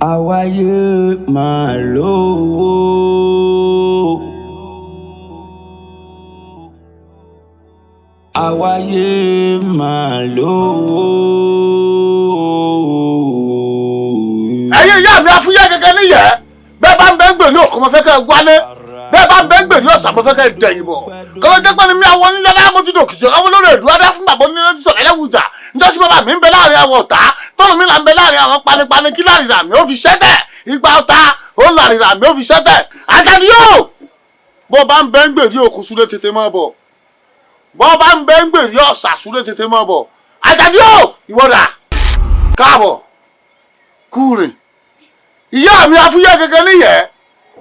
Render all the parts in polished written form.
Àwáyé máa lówó. Àwáyé máa lówó. Ẹ̀yin ìyá mi, afúyẹ́ gẹ́gẹ́ níyẹ́. Bẹ́ẹ̀ bá ń bẹ́ ń gbèrú òkú, mo fẹ́ kẹ́ ẹ wálé. Bẹ́ẹ̀ bá ń bẹ́ ń gbèrú ọ̀sà, mo fẹ́ kẹ́ ẹ dẹ̀yìn bọ̀. Kọ́lọ́jẹ́ pẹ́ ni mi àwọn onílẹ̀ náà mo ti dòkìtì àwọn olórí èdè adá fún bàbá onílẹ̀ tí sọ̀rọ̀ ẹlẹ́wùjà. Njọ́ sí bàbá mi ń bẹ láàrin àwọn ọ̀tá, tọ́nu mi là ń bẹ láàrin àwọn panipani, kí láàrin mi ó fi ṣẹ́tẹ̀ igba ọ̀tá ó láàrin mi ó fi ṣẹ́tẹ̀. Àjàdí yóò bó bá ń bẹ́ ń gbèrú òkú, súlé tètè mọ́ bọ̀. Bó bá ń bẹ́ ń gbèrú ọ̀sà, súlé tètè mọ́ bọ̀. Àjàdí yóò, ìwọ́dà káàbọ̀ kúrin. Ìyá mi, afúyẹ́ gẹ́gẹ́ níyẹ́.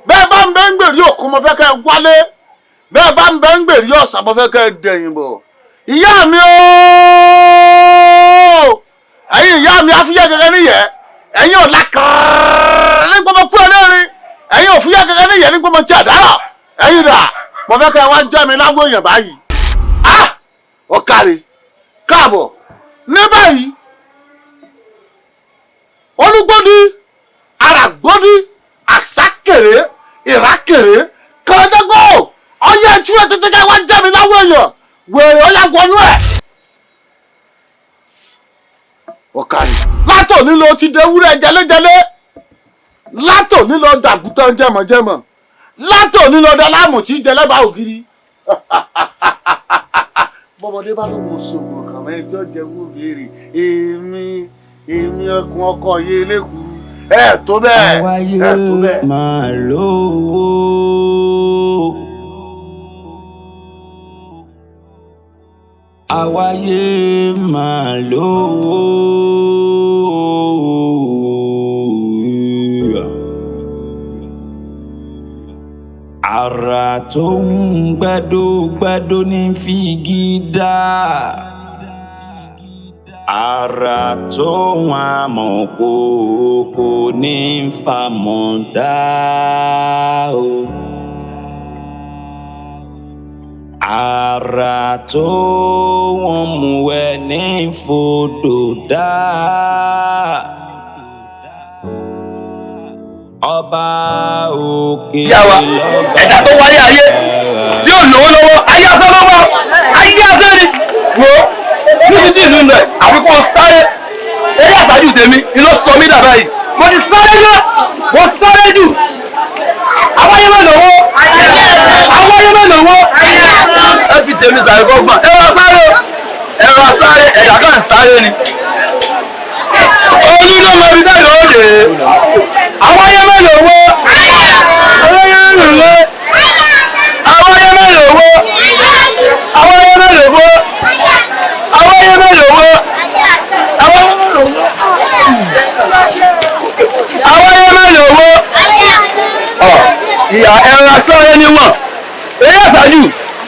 Bẹ́ẹ̀ bá ń bẹ́ ń gbèrú òkú, mo fẹ́ kẹ́ ẹ wálé. Bẹ́ẹ̀ bá ń bẹ́ ń gbèrú ọ̀sà, mo fẹ́ kẹ́ ẹ dẹ̀yìn bọ̀. Ìyá mi ooo, ẹ̀yin ìyá mi, afúyẹ́ gẹ́gẹ́ níyẹ́. Ẹ̀yin ò lákàrẹ́ ní gbọmọ kú ẹlẹ́rìn. Ẹ̀yin ò fúyẹ́ gẹ́gẹ́ níyẹ́ ní gbọmọ tí àdárọ̀. Ẹ̀yin dà? Mo fẹ́ kẹ́ ẹ wá jẹ́ mi lágbo èèyàn báyìí. Ah, ọ̀kàrẹ̀ káàbọ̀. Ní báyìí, olúgbódì, àràgbódì, àsákèrè, ìrákèrè, kẹrẹdẹgbọ ọyẹ ẹtú ẹ tètè ká wá jẹ́ mi láwọ èèyàn. Wèrè, ọyà wọnú ẹ. Ọ̀kàrẹ̀, látòní ló ti dewúrẹ́ jẹlẹ́jẹlẹ́, látòní ló dàgùtàn jẹmọ̀jẹmọ̀, látòní ló dàlámù tí jẹlẹ́bàá ògiri. Bọ́mọdé bá ló wo sògùn kàn mẹ́rin tí ó jẹ wú béèrè, èmi ọkùn ọkọ yé lẹ́kùrú ẹ tó bẹ́ẹ̀. Àwáyé Ẹ tó bẹ́ẹ̀. máa lówó. Àwáyé máa lówó. Àrà tó ń gbẹ́dógbẹ́dó ní figi dá. Àrà tó ń àmọ̀ kòkó ní fàmọ̀ dá o. Àrà tó wọ́n mú ẹ ní fòdò dá. Ọba òkè Ìyá wa, lọ́ba. Ẹ̀dá tó wáyé ayé tí ò lówó lọ́wọ́, ayé asán ló wá, ayé asán ni. Wo níbi tí ìlú ń lọ, àfi kó o sáré eré àsájù. Tèmi ni ló sọ mí dàbá yìí. Mo ti sáré jẹ́, mo sáré jù. Àwáyé má lówó, àwáyé má lówó. Ẹ fi tèmi sàré kọ́ gbọ̀n. Ẹ rọ sáré, ẹ rọ sáré. Ẹ̀dá kan sáré ni olú ló mọ ibi tẹ́lẹ̀ ó dé. Àwáyé má lówó, àwáyé má lówó, àwáyé má lówó, àwáyé má lówó, àwáyé má lówó, àwáyé má lówó, àwáyé má lówó. Ọ ìyá, ẹran asáré níwọ̀n eré àsájù,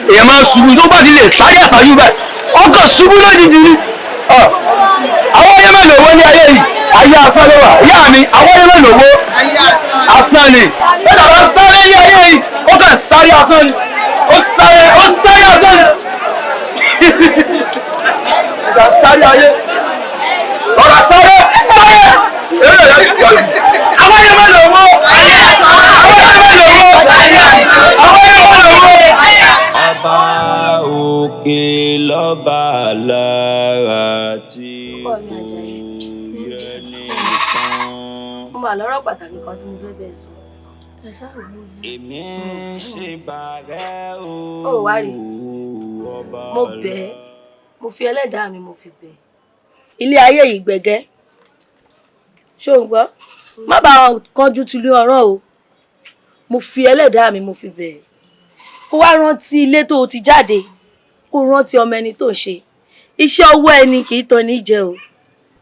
èèyàn máa ń ṣubú. Tó bá ti lè sáré àsájù báyìí, ọkọ̀ ṣubú lójijì ni. Ọ àwáyé má lówó ní ayé yìí, ayé asán ló wà. Ìyá mi, àwáyé má lówó, asán ni. Bẹ́ẹ̀ dàbá sáré ní ayé yìí, ó kàn sáré asán ni. Ó sáré, ó sáré asán ni. Ìgbà sáré ayé ọ̀rọ̀ sáré sáré eré rẹ̀. Àwáyé má lówó, àwáyé má lówó, àwáyé má lówó. Ọba òkè lọ́ba lára tí Ọkọ mi Àjàyí. yẹ nìkan. Mo mà lọ́rọ̀ pàtàkì kan tí mo fẹ́ bẹ́ẹ̀ sọ. Èmi ń ṣe bàrẹ́ o. Ó wá rí. Ọba. Mo bẹ̀ ẹ́, mo fi ẹlẹ́dàá mi, mo fi bẹ̀ ẹ́. Ilé ayé yìí gbẹ̀gẹ́. Ṣó ń gbọ́? Má bá wọn kánjú tulú ọ̀rọ̀ o. Mo fi ẹlẹ́dàá mi, mo fi bẹ̀ ẹ́. Kó wá rántí ilé tó o ti jáde, kó rántí ọmọ ẹni tó ń ṣe. Iṣẹ́ ọwọ́ ẹni kì í tan ní jẹ o.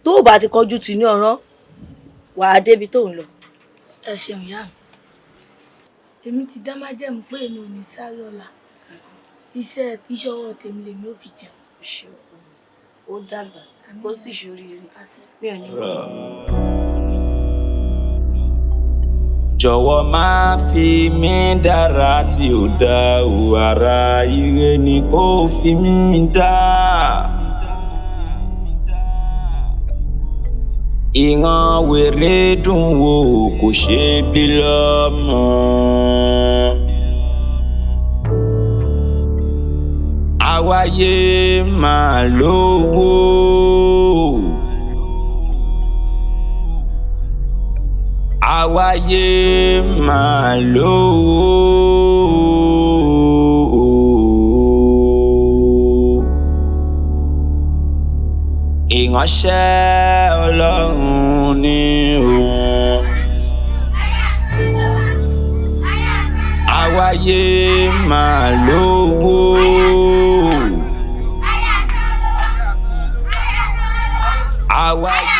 Tó o bá ti kánjú tì ní ọ̀rọ̀, wàá débi tó ń lọ. Ẹ ṣeun, ìyá mi. Èmi ti dá májẹ̀mú pé èmi ò ní sáré ọ̀la. Iṣẹ́ ọwọ́ tèmi lèmi ò fi jẹun. Ṣé ọkọ mi ó dàgbà kó sì ṣoríire? Mi ò ní Jọ̀wọ́ má fi mí dára tí ò dá o. Ara ire ni kò fi mí dá. Ìran wèrè dùn wò kò ṣe bí lọ́mọ. Àwáyé máa lówó. Àwáyé máa lówó. Ìránṣẹ́ Ọlọ́run ni òun. Àwáyé máa lówó. Àwáyé.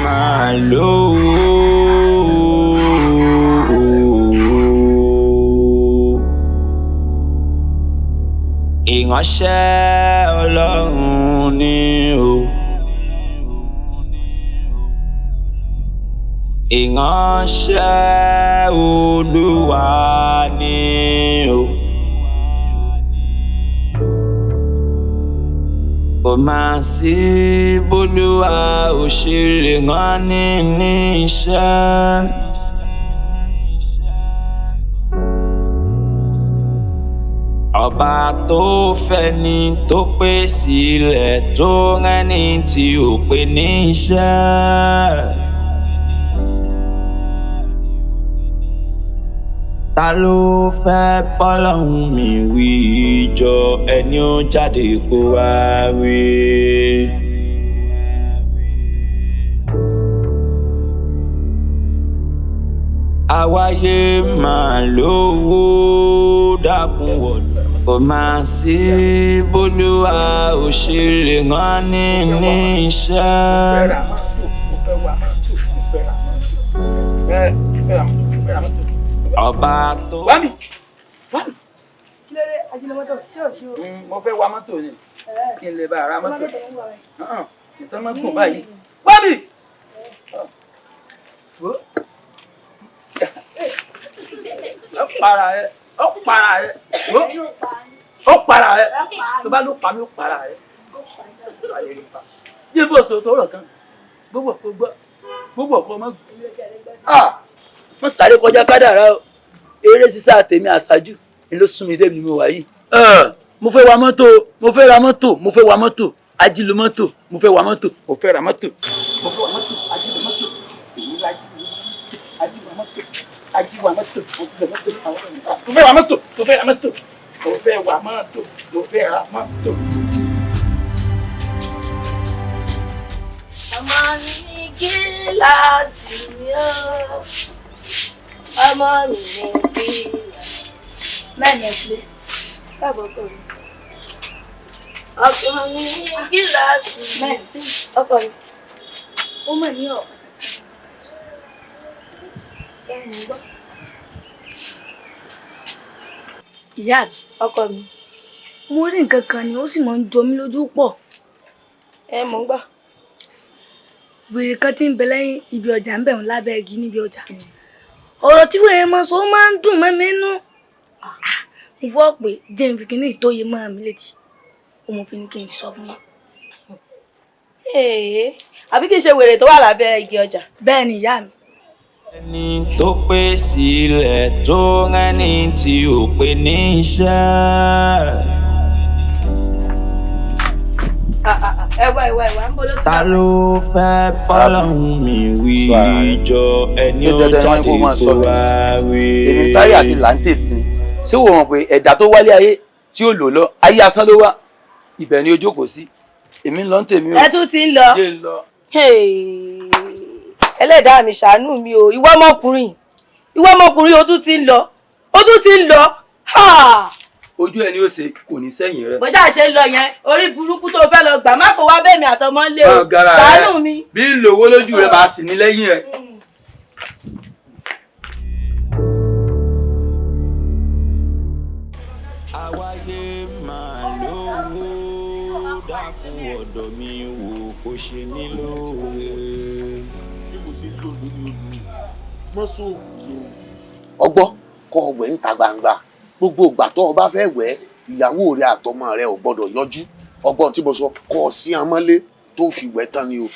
Máa lówó. Ìránṣẹ́ Ọlọ́run ni o. Ìránṣẹ́ Olúwa ni o. Kò máa sí bólúwa ò ṣe lè rán ni ní iṣẹ́. Ọba tó fẹ́ni tó pè sílẹ̀ tó rẹ́ni tí ò pè ní iṣẹ́. Ta ló fẹ́ bọ́lọ́hún mi wí jọ ẹni ó jáde kó wá wí. Àwáyé máa lówó dákun wọ̀lú. Kò máa sí bólúwa ò ṣe lè rán ni ní iṣẹ́. Ọba tó. Wá mi, wá mi. Kí ló dé ajínigbọ́tò ṣé ò ṣe o? Mo fẹ́ wa mọ́tò ni kí n lè bá ara mọ́tò. Ìtàn máa gùn báyìí. Wá mi. Ó para rẹ, ó para rẹ, ó para rẹ, tó bá ló pa mí ó para rẹ. Yé bó so tó rọ̀ kan, gbogbo ọ̀pọ̀ gbọ́, gbogbo ọ̀pọ̀ mọ́. Mo sáré kọjá kádàrá o, eré sísá tèmi àṣáájú ni ló sún mi débi mo wà yìí. Mo fẹ́ wa mọ́tò, mo fẹ́ ra mọ́tò, mo fẹ́ wa mọ́tò, ajílù mọ́tò, mo fẹ́ wa mọ́tò, mo fẹ́ ra mọ́tò, mo fẹ́ wa mọ́tò, ajílù mọ́tò, èyí lájílù mọ́tò, ajíwà mọ́tò, mo fẹ́ mọ́tò, mo fẹ́ wa mọ́tò, mo fẹ́ ra mọ́tò, mo fẹ́ wa mọ́tò, mo fẹ́ ra mọ́tò. Ọmọ mi ní gíláàsì mi ó, ọmọ mi ní gíláàsì. Mẹ́rin ẹ̀ sílé, káàbọ̀ ọkọ mi. Ọkọ mi ní gíláàsì mẹ́rin, ọkọ mi. Ó mọ̀ ní ọ̀pọ̀. Ìyá mi, ọkọ mi. Mo rí nǹkan kan ni ó sì máa ń jọ mí lójú pọ̀. Ẹ mò ń gbọ́. Wèrè kan tí ń bẹ lẹ́yìn ibi ọjà ń bẹ̀ ń lábẹ́ igi níbi ọjà. Ọ̀rọ̀ tí wèrè máa sọ ó máa ń dùn mọ́ mi nú. Mo fọ́ pé jẹ́ n fi kíní ìtóye mọ́ mi létí. Ó mọ̀ fi ní kí n sọ fún yín. Àbí kí n ṣe wèrè tó wà lábẹ́ igi ọjà? Bẹ́ẹ̀ ni ìyá mi. Ẹni tó pé sílẹ̀ tó rẹ́ni tí ò pé ní iṣẹ́. Ẹ wá, ẹ wá, ẹ wá, ń bọ́ ló ti Ta ló fẹ́ bọ́lọ́hún mi wí jọ ẹni Ṣé ó dandan jáde ni kó máa kó sọ mi? wá wí. Èmi sáré àti làǹtẹ̀ ni. Ṣé wo mọ̀ pé ẹ̀dá tó wálé ayé tí ó lò lọ ayé asán ló wà, ibẹ̀ ni ó jókòó sí. Èmi ń lọ ń tèmi o. Ẹ tún ti ń lọ. Jẹ́ ń lọ. Ẹlẹ́dàá mi ṣàánú mi o. Ìwọ ọmọkùnrin, ìwọ ọmọkùnrin, o tún ti ń lọ, o tún ti ń lọ. Ojú ẹni ó ṣe kò ní sẹ́yìn rẹ. Bó ṣáà ṣe ń lọ yẹn, orí burúkú tó fẹ́ lọ gbà má kó wá bẹ́ẹ̀ mi àtọmọ ń lé o. Ṣàánú mi. Bí ń lòwó lójú rẹ máa sì ní lẹ́yìn ẹ. Àwáyé máa lówó, dákun ọ̀dọ̀ mi wò kó ṣe mí lóore. Ọgbọ́ kọ́ ọ̀wẹ́ ń ta gbangba. Gbogbo ìgbà tó o bá fẹ́ wẹ̀, ìyàwó rẹ àtọmọ rẹ ò gbọ́dọ̀ yọjú. Ọgbọ́n tí mo sọ, kọ́ ọ sí amọ́lé tó fi wẹ̀ tán ni o.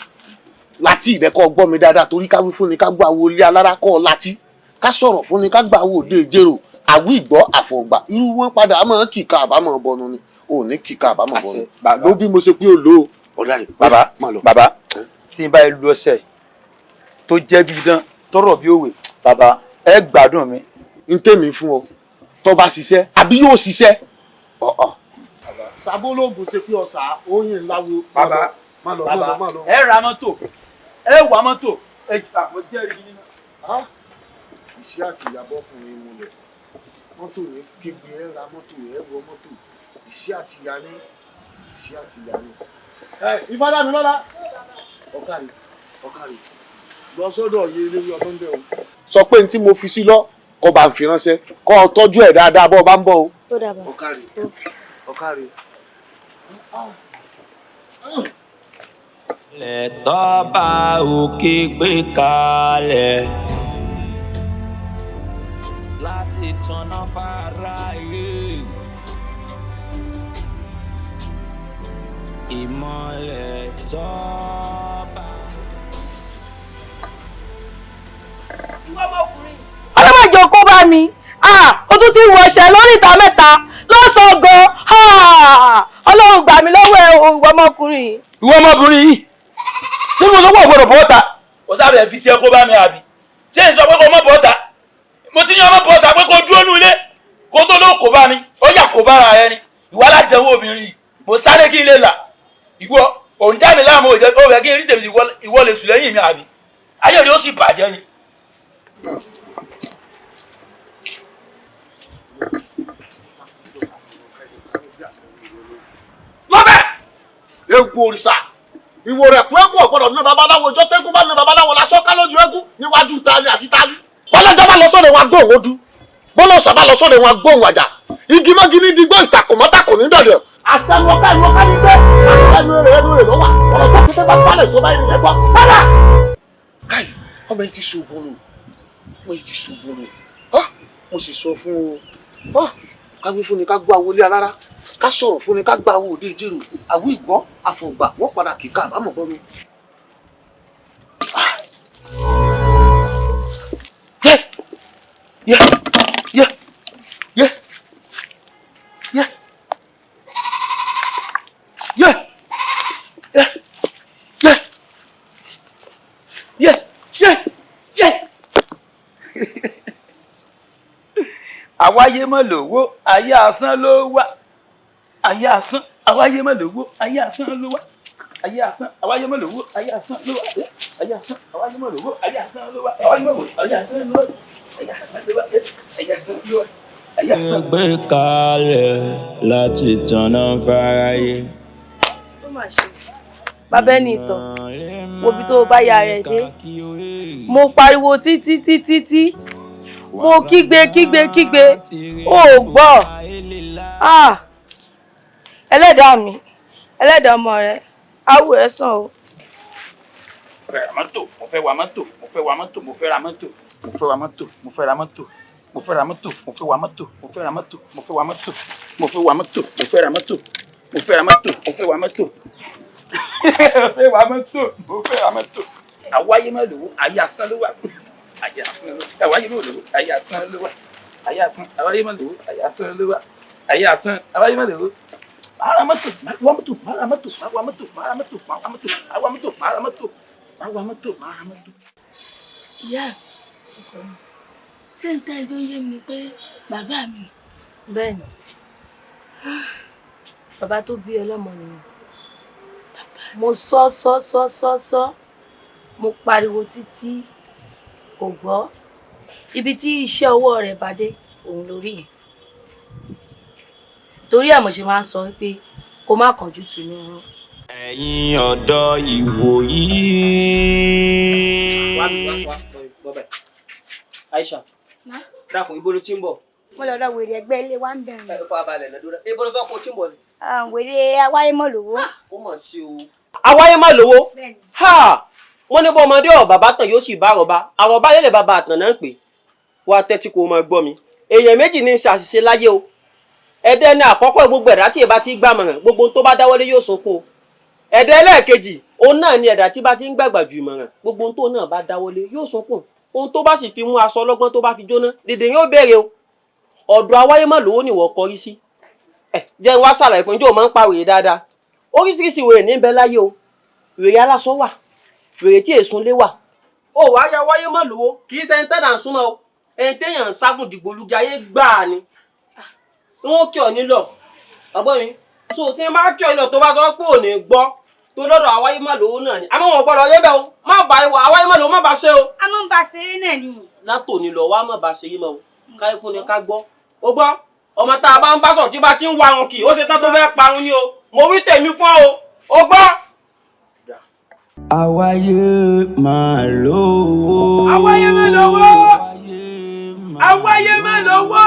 Láti ìrẹ́ kọ́ gbọ́ mi dáadáa, torí ká wí fún ni ká gbọ́ àwo ilé alára, kọ́ ọ láti ká sọ̀rọ̀ fún ni ká gbà àwo òde ìjérò. Àwí ìgbọ́ àfọ̀gbà, irú wọn padà máa kíka àbámọ̀ bọnu ni ò ní kíka àbámọ̀ bọnu ló bí mo ṣe pé ó lò ó ọ̀dà rẹ̀. Bàbá, bàbá, tí n bá yẹ lu ọṣẹ tó jẹ́ bí idán tọrọ bí òwe, bàbá, ẹ gbádùn mi. N tèmi fún ọ tó bá ṣiṣẹ́ àbí yóò ṣiṣẹ́. Sabológun ṣe pé ọ̀sà oyin ńlá wo. Bàbá, má lọ, má lọ, má lọ. Ẹ ra mọ́tò, ẹ wà mọ́tò, ẹ àwọn jẹ́rìí nínú. Iṣẹ́ àti ìyàbọ̀ ọkùnrin múlẹ̀ mọ́tò ní kígbe, ẹ ra mọ́tò, ẹ wọ mọ́tò. Iṣẹ́ àti ìyá ní, iṣẹ́ àti ìyá ní. Ẹ Ifádámilọ́lá, ọ̀kàrí, ọ̀kàrí, lọ sọ́dọ̀ yẹ eléwé ọmọ ń bẹ̀ o. Sọ pé ní tí mo fi sí lọ kó bá ń fi ránṣẹ́, kó o tọ́jú ẹ̀ dáadáa bọ́ ọ bá ń bọ̀ o. Ó dàbọ̀. Ọ̀kàrí, ọ̀kàrí. Lẹ́tọ́ bá òkè gbé kalẹ̀ láti tanná fáráyé. Ìmọ̀lẹ̀ tọ́ bá. Ìwọ ọmọkùnrin. Ọlọ́mọdé kó bá mi, ó tún ti wọṣẹ lórí ìta mẹ́ta lọ́sàn-án gan. Ọlọ́run gbà mí lọ́wọ́ ẹ o, ìwọ ọmọkùnrin. Ìwọ ọmọbìnrin yìí, ṣé mo sọ pé ọ̀gbọ́dọ̀ bọ́ta? Kò sábẹ̀ fi tiẹ̀ kó bá mi àbí? Ṣé n sọ pé kó má bọ́ta? Mo ti ní ọmọ bọ́ta pé kó dúró nù ilé kó tó ló kó bá mi, ó yà kó bára rẹ ni. Ìwọ aládàáwò obìnrin yìí, mo sáré kí n lè là. Ìwọ òun dá mi láàmú, òjẹ ó fẹ́ kí n rí tèmi, ìwọ lè sùn lẹ́yìn mi àbí? Ayé rẹ ó sì bàjẹ́ ni. Lọ́bẹ̀ ewu òrìṣà ìwò rẹ̀ kú eégún ọ̀gbọ́dọ̀ ní babaláwo. Ìjọ tẹ́gùn bá ní babaláwo lásán ká lójú eégún níwájú tani àti tani. Bọ́lájà bá lọ sóde wọn agbóhùn odú, bọ́lọ́sà bá lọ sóde wọn agbóhùn àjà. Igi mọ́gi ní digbó, ìtàkùn mọ́tàkùn ní dọ̀dọ̀. Àṣẹnu ọ̀ká ẹnu ọ̀ká ní gbé àṣẹnu èrè, ẹnu èrè ló wà. Ọ̀rọ̀ tó kété bá falẹ̀ sọ báyìí nílẹ̀ gbọ́. Padà. Káì, ọmọ yìí ti ṣoògùn lò, ọmọ yìí ti ṣoògùn lò. Mo sì sọ fún o, ká wí fún ni ká gbọ́ àwọlé alára, ká sọ̀rọ̀ fún ni ká gba àwọ̀ òde ìjérò. Àwọ̀ ìgbọ́ àfọ̀gbà, wọ́n padà kíkà àbámọ̀ bọ́nu. Yẹ yẹ yẹ yẹ yẹ yẹ yẹ yẹ yẹ yẹ yẹ. Àwáyé mọ̀ lówó, ayé asán ló wà. Ayé asán, àwáyé mọ̀ lówó, ayé asán ló wà. Ayé asán, àwáyé mọ̀ lówó, ayé asán ló wà. Ayé asán, àwáyé mọ̀ lówó, ayé asán ló wà. Àwáyé mọ̀ lówó, ayé asán ló wà. Ayé asán ló wà. Ayé asán ló wà. Ayé asán. Gbé kalẹ̀ láti tanná fáráyé. Ó mà ṣe, bàbá ẹni ìtàn, wo ibi tó o bá ya rẹ̀ dé. Mo pariwo títí títí tí mo kígbe kígbe kígbe, ó gbọ́. Ẹlẹ́dàá mi, ẹlẹ́dàá ọmọ rẹ á wò ẹ́ sàn o. Fẹ́ ra mọ́tò, mo fẹ́ wa mọ́tò, mo fẹ́ wa mọ́tò, mo fẹ́ ra mọ́tò, mo fẹ́ wa mọ́tò, mo fẹ́ ra mọ́tò, mo fẹ́ ra mọ́tò, mo fẹ́ wa mọ́tò, mo fẹ́ ra mọ́tò, mo fẹ́ wa mọ́tò, mo fẹ́ wa mọ́tò, mo fẹ́ ra mọ́tò, mo fẹ́ ra mọ́tò, mo fẹ́ wa mọ́tò, mo fẹ́ wa mọ́tò, mo fẹ́ ra mọ́tò. Àwáyé má lówó, ayé asán ló wà, ayé asán ló wà, àwáyé má lówó, ayé asán ló wà, ayé asán, àwáyé má lówó, ayé asán ló wà, ayé asán, àwáyé má lówó. Màá ra mọ́tò, màá wa mọ́tò, màá ra mọ́tò, màá wa mọ́tò, màá ra mọ́tò, màá wa mọ́tò, màá wa mọ́tò, màá ra mọ́tò, màá wa mọ́tò, màá ra mọ́tò. Ìyá mi, ṣé n tẹ́ ẹjọ́ yé mi ni pé bàbá mi? Bẹ́ẹ̀ni, bàbá tó bí ọlọ́mọ nìyẹn. Mo sọ sọ sọ sọ sọ, mo pariwo títí kò gbọ́. Ibi tí iṣẹ́ ọwọ́ rẹ̀ bá dé, òun lórí yẹn. Torí ẹ̀ mo ṣe máa ń sọ pé kó má kánjú tùnú ọ̀rọ̀. Ẹ̀yin ọ̀dọ́ ìwòyí. Wá mi wá wá bọ́ bẹ́ẹ̀. Aisha, dákun, ibo ló ti ń bọ̀? Mo lọ rọ wèrè ẹgbẹ́ ilé wa ń bẹ̀rù. Ẹ fara balẹ̀ lọ́dún rẹ̀. Ibo ló sọ pé o ti ń bọ̀ ni? Wèrè awáyé mọ̀ lówó. Ó mọ̀ sí o. Awáyé má lówó. Ha! Wọ́n ní bọ́ ọmọdé ọ̀ bàbá tàn yóò sì bá àrọ̀bá. Àrọ̀bá yẹlẹ̀ bàbá àtàn náà ń pè. Wá tẹ́tí kó o máa gbọ́ mi. Èèyàn méjì ní í ṣe àṣìṣe láyé o. Ẹ̀dẹ́ ni àkọ́kọ́, gbogbo ẹ̀dá tí ìbá ti gbàmọ̀ràn, gbogbo tó bá dáwọ́lé yóò sunkún o. Ẹ̀dá ẹlẹ́ẹ̀kejì òun náà ni ẹ̀dá tí bá ti ń gbàgbà ju ìmọ̀ràn, gbogbo tó náà bá dáwọ́lé yóò sunkún. Ohun tó bá sì fi mú aṣọ ọlọ́gbọ́n tó bá fi jóná dèdè yóò béèrè o. Ọ̀dọ̀ awáyé má lówó nìwọ kọrí sí. Ẹ jẹ́ n wá ṣàlàyé fún yín, jẹ́ ò máa ń pa wèrè dáadáa. Oríṣiríṣi wèrè ní bẹ láyé o. Wèrè aláṣọ wà, wèrè tí èsùn lé wà. Ó wàá ya wáyé má lówó, kì í ṣe ẹni tẹ́lá ń súnmọ́ o, ẹni téèyàn ń sá fún dìgbòlugi ayé gbáà ni. Wọn kí ọ nílọ ọgbọ́n mi so tí n bá kí ọ nílọ tó bá sọ pé ò ní gbọ́ tó lọ́dọ̀ àwáyé má lówó náà ni, àmọ́ wọn gbọ́dọ̀ yé bẹ́ẹ̀ o. Má bá ìwà àwáyé má lówó, má bá ṣe o. A máa ń bá ṣeré náà ni. Látòní lọ, wá má bá ṣe yé mọ́ o. Káyé fún ni ká gbọ́ o. Gbọ́ ọmọ tá a bá ń bá sọ̀rọ̀ tí bá ti ń warun kì ó ṣe tán tó fẹ́ parun ni o. Mo wí tèmi fún ọ o gbọ́. Àwáyé máa lówó. Àwáyé má lówó. Àwáyé má lówó.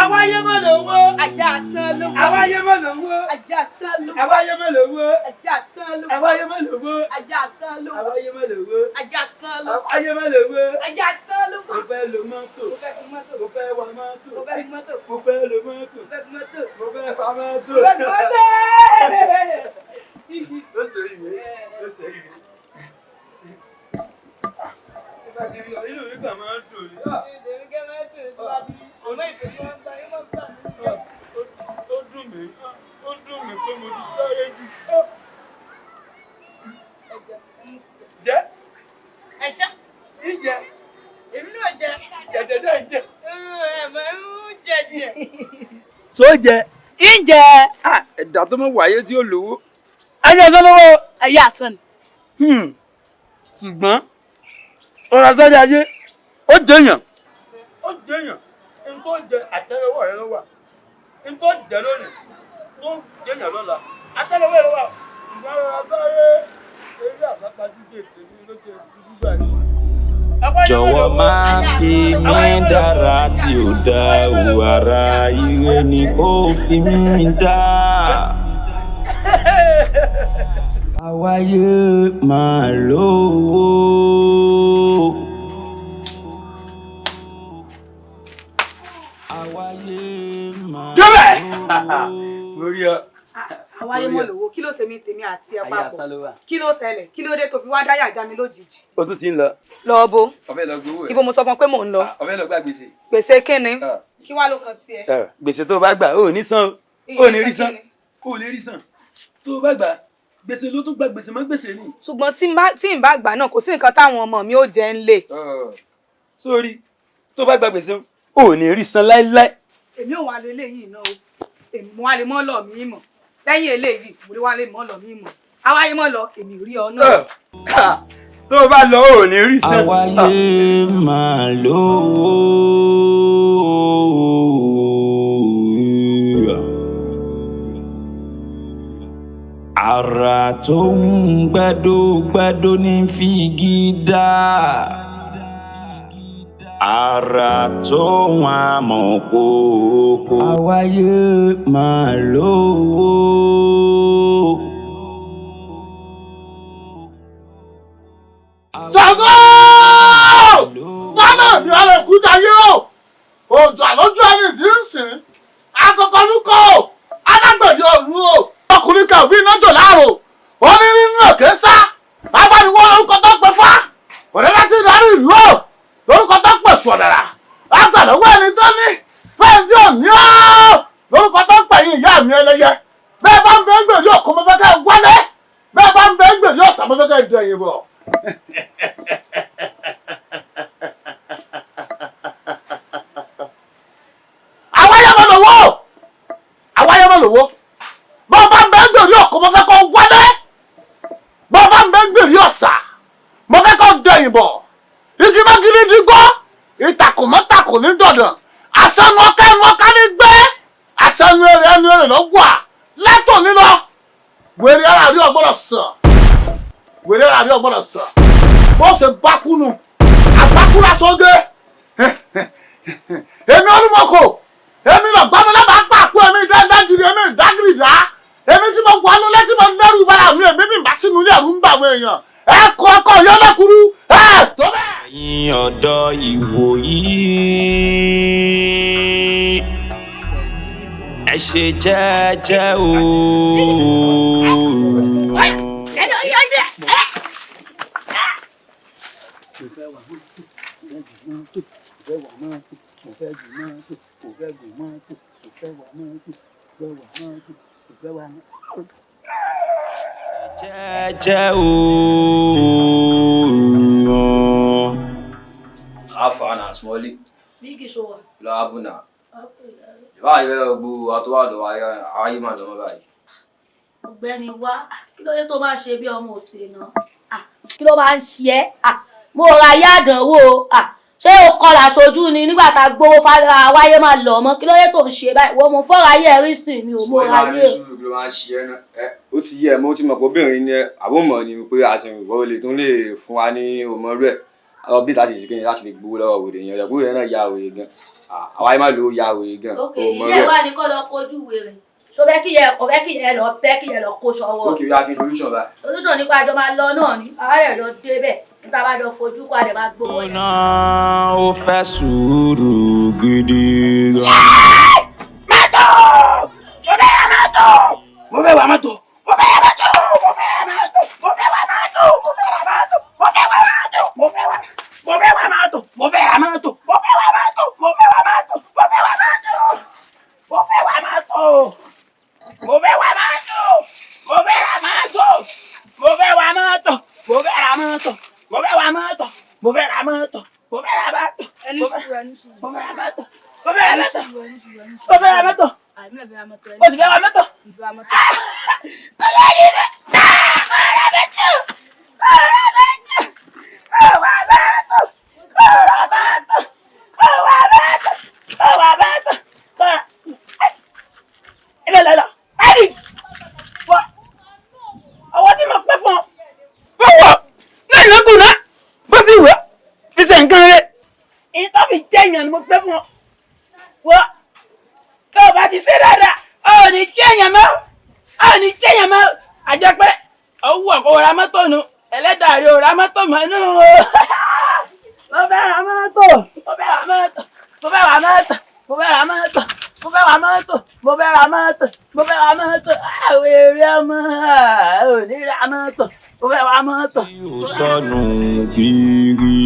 Àwáyé má lówó. Ajá sán ló wà. Àwáyé má lówó. Ajá sán ló wà. Àwáyé má lówó. Ajá sán ló wà. Àwáyé má lówó. Ajá sán ló wà. Àwáyé má lówó. Ajá sán ló wà. Àwáyé má lówó. Ajá sán ló wà. Mo fẹ́ lo mọ́tò. Mo fẹ́ gun mọ́tò. Mo fẹ́ wa mọ́tò. Mo fẹ́ gun mọ́tò. Mo fẹ́ lo mọ́tò. Mo fẹ́ gun mọ́tò. Mo fẹ́ fa mọ́tò. Mo fẹ́ gun mọ́tò. Ó ṣe ìwé. Ó ṣe ìwé. Inú mi kàn máa ń dùn ní. Èmi kẹ́ máa ń dùn tí wàá di ọmọ ìpè tí wọ́n ń gbà yín máa ń gbà mí níjẹ́. Ó dùn mí, ó dùn mí pé mo ti sáré jù. Jẹ́. Ẹ̀jẹ̀. Ìjẹ. Èmi náà jẹ. Jẹ̀jẹ̀ náà jẹ. Ẹ máa ń jẹjẹ. Só jẹ. Ìjẹ. Ẹ̀dá tó mọ̀ wáyé tí ó lówó. Ayé ọ̀sán lówó. Ayé àsán ni. Ṣùgbọ́n ọ̀rọ̀ sáré ayé ó jẹyàn. Ó jẹyàn. N tó jẹ àtẹ́lẹwọ́ rẹ ló wà. N tó jẹ lónìí tó jẹyàn lọ́la àtẹ́lẹwọ́ rẹ ló wà. Ìgbà ọ̀rọ̀ sáré eré àsápajúdé tèmi ló ti dúdú gbà ní. Jọ̀wọ́ má fi mí dára tí ò dá o, ara ire ni kò fi mí dá. Àwáyé máa lówó. Àwáyé máa Débẹ̀! Mo rí ọ. Àwáyé mọ̀ lówó, kí ló ṣe mí tèmi àti ẹ Ayé papọ̀? asán ló wà. Kí ló ṣẹlẹ̀? Kí ló dé tó fi wá dáyà já mi lójijì? O tún ti ń lọ. Lọ bo. Ó fẹ́ lọ gbowó ẹ̀. Ibo mo sọ fún ọ pé mò ń lọ? Ó fẹ́ lọ gba gbèsè. Gbèsè kíni? Kí wá ló kan tiẹ̀? Gbèsè tó o bá gbà ó ní san o. Ó ní rí san. Ó ní rí san. Tó o bá gbà gbèsè ló tún gba gbèsè mọ́ gbèsè ni. Ṣùgbọ́n tí n bá gbà náà, kò sí nǹkan táwọn ọmọ mi ó jẹ ń lè. Sórí tó o bá gba gbèsè ó ní rí san láéláé. Èmi ò wá lọ eléyìí náà o. Èmi mo wá lè mọ́ lọ mí mọ̀. Lẹ́yìn eléyìí, mo lè wá lè mọ́ lọ mí mọ̀. Àwáyé mọ́ lọ, èmi ò rí ọ náà. Tó o bá lọ ó ní rí san. Àwáyé máa lówó. Àrà tó ń gbẹ́dógbẹ́dó ní figi dá. Àrà tó ń àmọ̀ kókó. Àwáyé máa lówó. Ṣàngó gbọ́dọ̀ ní ọ̀rẹ́ kúta yé o òjò àlójú ẹni ìdí ń sìn akọkọlùkọ alágbẹ̀dẹ ọ̀run o ọkùnrin kan òbí iná jò láàrò ó ní nínú òkè sá abániwọ́ lórúkọ tó pè fá ọ̀dẹ́dá tí darí ìlú o lórúkọ tó pè sọ̀dàrà agbàlọ́wọ́ ẹni tó ní fẹ́ẹ́ tí ò ní ọ́ lórúkọ tó pè yín ìyá mi ẹlẹ́yẹ bẹ́ẹ̀ bá ń bẹ́ ń gbèrú òkú mo fẹ́ kẹ́ wálé bẹ́ẹ̀ bá ń bẹ́ ń gbèrú ọ̀sán mo fẹ́ kẹ́ dẹ̀yìn bọ̀. Àwáyé mọ́ lówó àwáyé mọ́ lówó bọ́ọ̀ bá ń bẹ́ ń gbèrú òkú mo fẹ́ kọ́ wálé bọ́ọ̀ bá ń bẹ́ ń gbèrú ọ̀sà mo fẹ́ kọ́ dẹ̀yìn bọ̀ igi mọ́gìrì dígbọ́ ìtàkùn mọ́tàkùn ní dọ̀dọ̀ àṣẹnu ọkẹ́ ẹnu ọkẹ́ ní gbé àṣẹnu èrè ẹnu èrè ló wà lẹ́tọ̀ lílọ wèrè ara rí ọgbọ́dọ̀ sàn wèrè ara rí ọgbọ́dọ̀ sàn bó ṣe bákúnu àbákúra sóge èmi olúmọkò èmi lọ gbàmí lábàá pàpọ̀ èmi dáńdágìrì èmi ìdágìrì dá èmi tí mo wà nú létí mo dẹ́rù bára mi èmi bí n bá sínú ilé ẹ̀rù ń bà àwọn èèyàn ẹ kọ ọkọ yọlẹ́kuru ẹ tó bẹ́ẹ̀. Ẹ̀yin ọ̀dọ́ ìwòyí ẹ ṣe jẹ́jẹ́ o. Mo fẹ́ wà mọ́tò, mo fẹ́ gùn mọ́tò, mo fẹ́ wà mọ́tò, mo fẹ́ wà mọ́tò, mo fẹ́ wà mọ́tò. Jẹ́jẹ́ o. Alpha na smally Bíkì ṣó wà. lọ́wọ́ náà. Báyìí bẹ́ẹ̀ gbogbo àtọwádọ̀ ayé máa lọ́mọ báyìí. Ọ̀gbẹ́ni wá, kí ló dé tó máa ṣe bí ọmọ òtè náà? Kí ló máa ń ṣe ẹ́? Mo ra ayé àdánwò o. Ṣé o kọlà sójú ni nígbà tá a gbowó wáyé máa lọ mọ́? Kí ló dé tó ń ṣe báyìí? Wọ́n mo fọ́ra ayé ẹ̀rí sìn ni o, mo Smally ra máa ní ayé o. sùúrù, kí ló máa ń ṣe ẹ́ náà? Ẹ ó ti yẹ ẹ mo ti mọ̀ pé obìnrin ni ẹ àbó mọ̀ ni pé àsìkò ìwọ lè tún lè fún wa ní òmò rẹ̀. Àwọn bí láti ṣe kéyìn láti lè gbowó lọ́wọ́ wèrè yẹn, ọ̀dọ̀ kúrò náà ya wèrè gan. Àwa yẹn máa lò ó ya wèrè gan. Ok, Òmò ilé rẹ̀. wa ni kọ́ lọ kojú wèrè. Ṣo fẹ́ kí yẹ kò fẹ́ kí yẹ lọ bẹ́ kí yẹ lọ kó sọ́wọ́? Ok, yà kí n solution báyìí. Solution nípa àjọ máa lọ náà ni, àwa lè lọ débẹ̀ níta bá jọ fojú kó a lè máa gbowó yẹn. Ọ̀nà ó fẹ́ sùúrù gidi gan. Mọ́tò! Mo fẹ́ ra mọ́tò! Mo fẹ́ wa mọ́tò! Mo fẹ́ ra mọ́tò! Mo fẹ́ ra mọ́tò! Mo fẹ́ wa mọ́tò! Mo fẹ́ ra mọ́tò! Mo fẹ́ wa mọ́tò! Mo fẹ́ wa mo fẹ́ wa mọ́tò! Mo fẹ́ ra mọ́tò! Mo fẹ́ wa mọ́tò! Mo fẹ́ wa mọ́tò! Mo fẹ́ wa mọ́tò! Mo fẹ́ wa mọ́tò! Mo fẹ́ wa mọ́tò! Mo fẹ́ ra mọ́tò! Mo fẹ́ wa mọ́tò! Mo fẹ́ ra mọ́tò! Mo fẹ́ wa mọ́tò! Mo fẹ́ ra mọ́tò! Mo fẹ́ ra mọ́tò! Ẹni sùúrù, ẹni sùúrù. Mo fẹ́ ra mọ́tò! Mo fẹ́ ra Ẹni mọ́tò! sùúrù, ẹni sùúrù, ẹni Mo fẹ́ ra mọ́tò! Àmì ẹ̀fẹ́ ra mọ́tò. Mo sì fẹ́ wa mọ́tò! Ìfẹ́ ra mọ́tò. Ọwọ́ tí mo pẹ́ fún ọ. Bọ́wọ̀ náà iná kùnà bó sì wọ́ fi ṣe nǹkan rẹ̀. Èyí tó fi jẹ́ èèyàn ni mo pẹ́ fún ọ. Wọ́ tó o bá ti ṣe dáadáa, o ò ní jẹ́ èèyàn mọ́. O ò ní jẹ́ èèyàn mọ́. Àjẹpẹ́ owó ọ̀kọ́ ra mọ́tò nu ẹlẹ́dàá rí o ra mọ́tò mọ́ nù o. Mo fẹ́ ra mọ́tò, mo fẹ́ ra mọ́tò, mo fẹ́ ra mọ́tò, mo fẹ́ ra mọ́tò, mo fẹ́ ra mọ́tò, mo fẹ́ ra mọ́tò, mo fẹ́ ra mọ́tò, àwọn èrè ọmọ ò ní ra mọ́tò, mo fẹ́ ra mọ́tò. Ó sọnù gírí.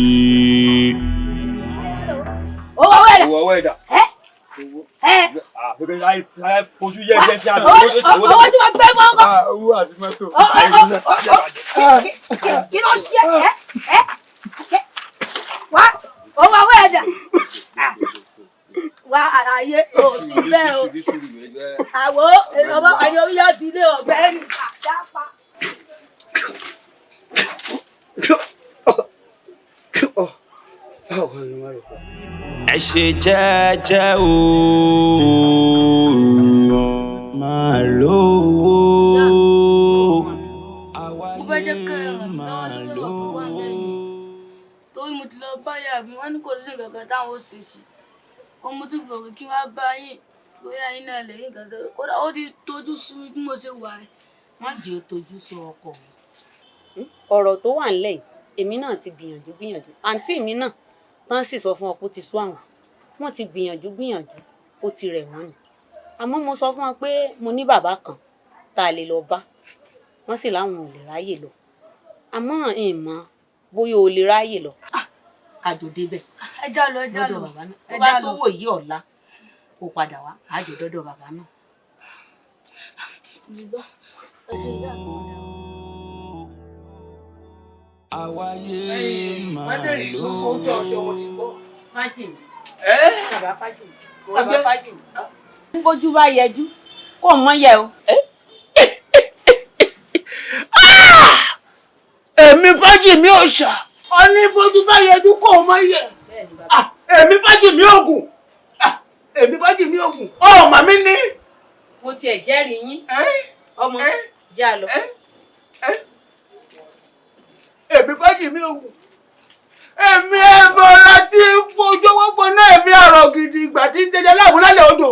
Owó owó ẹ̀dá. Owó ọwọ́ ẹ̀dá. Ẹ ẹ. Àfikún láì fojú yẹ ẹgbẹ́ sí àná. Owó tí mo gbé mọ́ ọkọ. Owó àti mọ́tò. Kí ló ń ṣe ẹ ẹ wá owó owó ẹ̀dá wá àlàyé o sí bẹ́ẹ̀ o àwọ̀ ọmọ ẹni orí yóò di ilé ọ̀gbẹ́ni àdápa. Ẹ ṣe jẹ́jẹ́ o. Máa lówó. Mo fẹ́ jẹ́ kẹ́ ẹ ràn mí lọ́wọ́ lórí ọ̀rọ̀ tó wà lẹ́yìn. Torí mo ti lọ bá ìyá mi, wọ́n ní kò sí nǹkan kan táwọn ó ṣe sí. Òun mo tún fòrò kí wọ́n bá yín bóyá yín náà lè rí nǹkan tó. Kódà ó ti tójú sú mi bí mo ṣe wà yìí. Má jẹ́ ó tojú sú ọkọ mi. Ọ̀rọ̀ tó wà ńlẹ̀ yìí Èmi náà ti gbìyànjú gbìyànjú, àǹtí mi náà tán sì sọ fún ọ pé ó ti sú àwọn, wọ́n ti gbìyànjú gbìyànjú, ó ti rẹ̀ wọ́n ni. Àmọ́ mo sọ fún wọn pé mo ní bàbá kan tá a lè lọ bá, wọ́n sì láwọn ò lè ráyè lọ. Àmọ́ ìmọ̀ bóyá o lè ráyè lọ kájọ débẹ̀. Ẹ já lọ, ẹ já lọ. Lọ́dọ̀ bàbá náà tó Ẹ bá já tó lọ. wò yí ọ̀la kó padà wá, àjọ dọ́dọ̀ bàbá náà. Ìgbọ́, ẹ ṣe ìyá mi. Àwáyé máa lówó. Fájìmí. Ẹ́? Bàbá Fájìmí. Ó Bàbá jẹ́. Fájìmí. Bójú bá yẹjú kò mọ yẹ o. Èmi Fájìmí òòṣà ọní bójú bá yẹjú kó o mọ yẹ. Èmi Fájìmí ògùn, èmi Fájìmí ògùn ọ màmí ní. Mo tiẹ̀ jẹ́rìí yín. Ọmọ jẹ́ a lọ. Èmi Fájìmí ògùn, èmi ẹ̀bọ̀ra tí ń fojú owó náà, èmi àrọ̀ gidi ìgbà tí ń jẹjẹ láàmú lálẹ́ odò,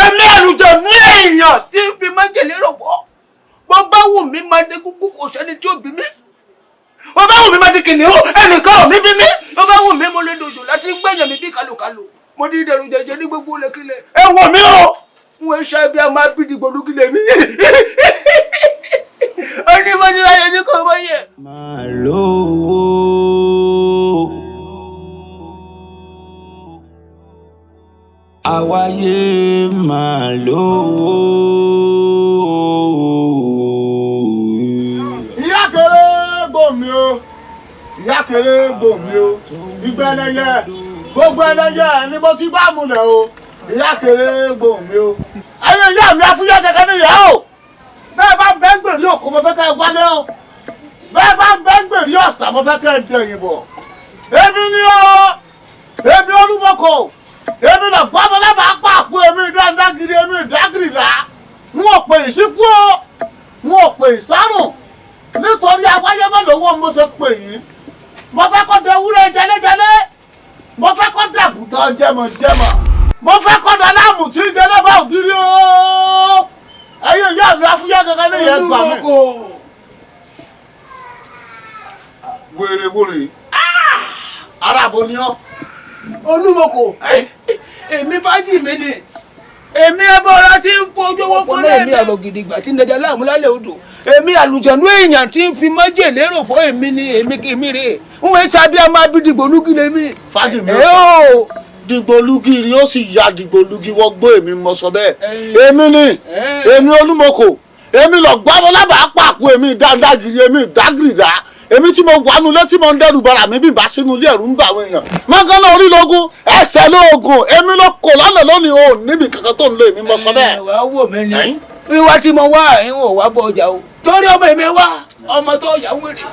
èmi àlùjọ ní èèyàn tí ń fi májèlé rò pọ̀. Bó bá wù mí máa dé kúkú, kò sẹ́ni tí ó bí mi. Bó bá wù mí máa di kìnìún, ẹnìkan ò ní bí mi. Bó bá wù mí mo lè dòjò láti gbẹ̀yàn mi bí kàlùkàlù, mo di dẹrù jẹjẹ ní gbogbo lẹ́kílẹ̀. Ẹ wọ̀ mí o, n ò ṣe bí a máa bí dìgbò lúkìlẹ̀ mi. Ó ní bó ti bá yẹ ní kò mọ yẹ. Máa lówó. Àwáyé máa lówó. Ìyá kéré gbòmí o, ìyá kéré gbòmí o, ìgbẹ́ ẹlẹ́yẹ gbogbo ẹlẹ́yẹ ni mo ti bá múlẹ̀ o, ìyá kéré gbòmí o. Ẹ̀yin ìyá mi afúyẹ́ kẹ̀kẹ́ ní ìyá o, bẹ́ẹ̀ bá bẹ́ẹ̀ gbèrú òkú mo fẹ́ kẹ́ ẹ wálé o, bẹ́ẹ̀ bá bẹ́ẹ̀ gbèrú ọ̀sà mo fẹ́ kẹ́ ẹ dẹ̀yìn bọ̀. Èmi ni o, èmi olúmọkò, èmi lọ gbọ́mọ lábàá pàpọ̀, èmi dáńdágìrì, èmi ìdágìrìlá, n ò pè ìsíkú o, n ò pè ìsárùn, nítorí awáyémọ́lówó mo ṣe pè yín. Mo fẹ́ kó dewúrẹ́ jẹlẹ́jẹlẹ́, mo fẹ́ kó dàgùtàn jẹmọ̀jẹmọ̀, mo fẹ́ kó daláàmù tí ń jẹ lọ́bà ògiri o. Ẹ̀yin ìyá mi afúyẹ́ kankan ní ìyẹn gbà mí. Wèrè wèrè aráàbò ni ọ́. Olúmọkò, èmi Fájìmí ni, èmi ẹbọra tí ń fojú owó fún Ọ̀pọ̀ náà, èmi àrò gidigba tí ń dẹja láàmú lálẹ́ odò, èmi àlùjọ̀nú èèyàn tí ń fi májèlé rò fún, èmi ni èmi kì í mi rè é ń wọ́n ṣe a máa bí dìgbòlugi lèmi. Fájìmí ó dìgbòlugi rí, ó sì ya dìgbòlugi wọgbó, èmi mọ sọ bẹ́ẹ̀. Èmi ni èmi Olúmọkò, èmi lọ gbámọ lábàá pàpọ̀, èmi dáńdágìrì, èmi ìdágìrìdá, èmi tí mo wà nulẹ̀ tí mo ń dẹ́rù bara mi bí n bá sínú ilé ẹ̀rù ń bà àwọn èèyàn mọ́gánná orílógún ẹsẹ̀ lóògùn, èmi ló kò lọ́nà lónìí o níbi kankan tó ń lo, èmi mọ sọ bẹ́ẹ̀. Wàá wò mí ni wíwá tí mo wá ẹ̀yin ò wá bọ ọjà o, torí ọmọ èmi wá ọmọ tó yà ń wèrè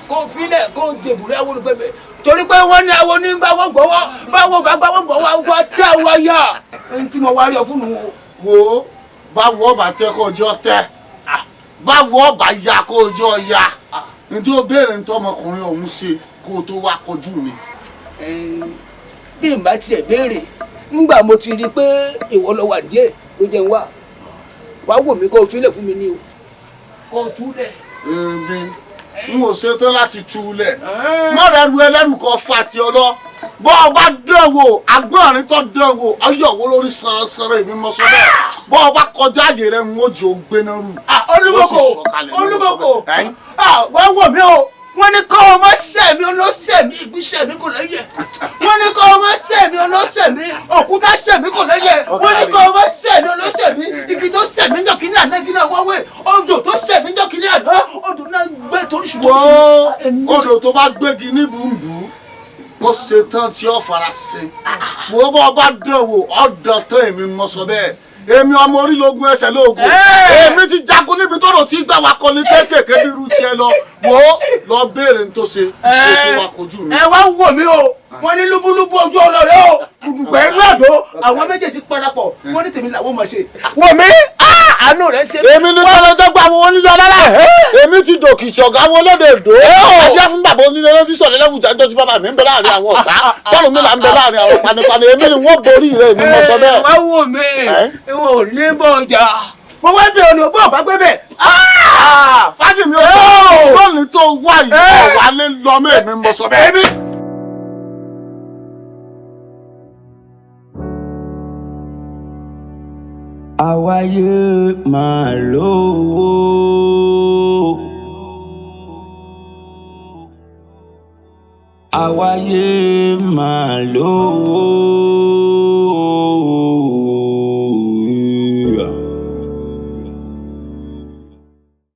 kó filẹ̀ kó jèbùrẹ́ àwọn olùgbẹ́bẹ̀, torí pé wọ́n ní àwọn onígbàwọ̀ gbọ́wọ́ báwo bá gbàwọ̀ gbọ́wọ́ wá tí àwọn yà ń tí mo wá rí ọ fún un o. Wo báwo ọba tẹ kó ojú ọtẹ, báwo ọba ya kó ojú ọya, njẹ́ o béèrè ní tọmọkùnrin ọ̀hún ṣe kó o tó wá kojú mi. Bí n bá tiẹ̀ béèrè ńgbà mo ti rí i pé ìwọ lọ wà díẹ̀ ló jẹun wá wá wò mí kó o filẹ̀ fún mi ní o kó o túlẹ̀. Èmi n ò ṣetán láti túlẹ̀, mọ̀rẹ́ lu ẹlẹ́rù kan fa ti ọ lọ, bọ́ ọ bá dán wò agbọ́nrin tó dán wò ọyọ̀ wo lórí sọ̀rọ̀sọ̀rọ̀, èmi mọ̀ sọ bẹ́ẹ̀, bọ́ ọ bá kọjá àyè rẹ̀ ń wọ́n jẹ́ ògbéná rù. Olúmọkò, Olúmọkò, wá wò mí o, wọ́n ní kọ́ ọmọ sẹ̀mí olóṣèmí ìgbésẹ̀mí kò lẹ́yẹ̀, wọ́n ní kọ́ ọmọ sẹ̀mí olóṣèmí òkúta sẹ̀mí kò lẹ́yẹ̀, wọ́n ní kọ́ ọmọ sẹ̀mí olóṣèmí igi tó sẹ̀mí jọ kínní àná igi náà wọ́wé, odò tó sẹ̀mí jọ kínní àná odò náà gbé torí ṣùgbọ́n. Wo odò tó bá gbégi ní bùnbùn ó ṣetán tí ó fara ṣe, mo bọ́ ọba dán wò ọ̀dàn tán, èmi mọ̀ sọ bẹ́ẹ̀, èmi ọmọ orílógún ẹsẹ̀ lóògùn, èmi ti jagun níbi tó rò tí gbà wá kọ́ni kéékèèké bí irú tiẹ̀ lọ, wò ó lọ béèrè ní tó ṣe kó tó wá kojú mi. Ẹ wá wò mí o, wọ́n ní lúbúlúbú ojú ọlọrẹ o, gbùdùgbẹ lọdọ àwọn méjèèjì parapọ̀, wọ́n ní tèmi làwọn máa ṣe. Wò mí, àánú rẹ ṣe. Èmi ní tọ́lọ́jọ́ gba àwọn onílé ọlọ́lá, èmi ti dòkìsì ọ̀gá àwọn olóde èdò, ajá fún bàbá onílé lọ́dún sọ̀rọ̀ lẹ́wùjá jọ́ tí bàbá mi ń bẹ láàrin àwọn ọ̀tá, tọ́lù mi là ń bẹ láàrin àwọn panipani, èmi ni wọ́n borí rẹ̀, èmi mọ̀ sọ bẹ́ẹ̀. Wá wò mí, ìwọ ò ní bọ̀ ọjà, Mo wá bẹ̀ ọ́ ni o, bó o bá gbé bẹ̀. Fájìmí o lónìí tó wá yìí ọ̀wá lé lọ mẹ́ẹ̀mí mo sọ bẹ́ẹ̀. Àwáyé máa lówó. Àwáyé máa lówó.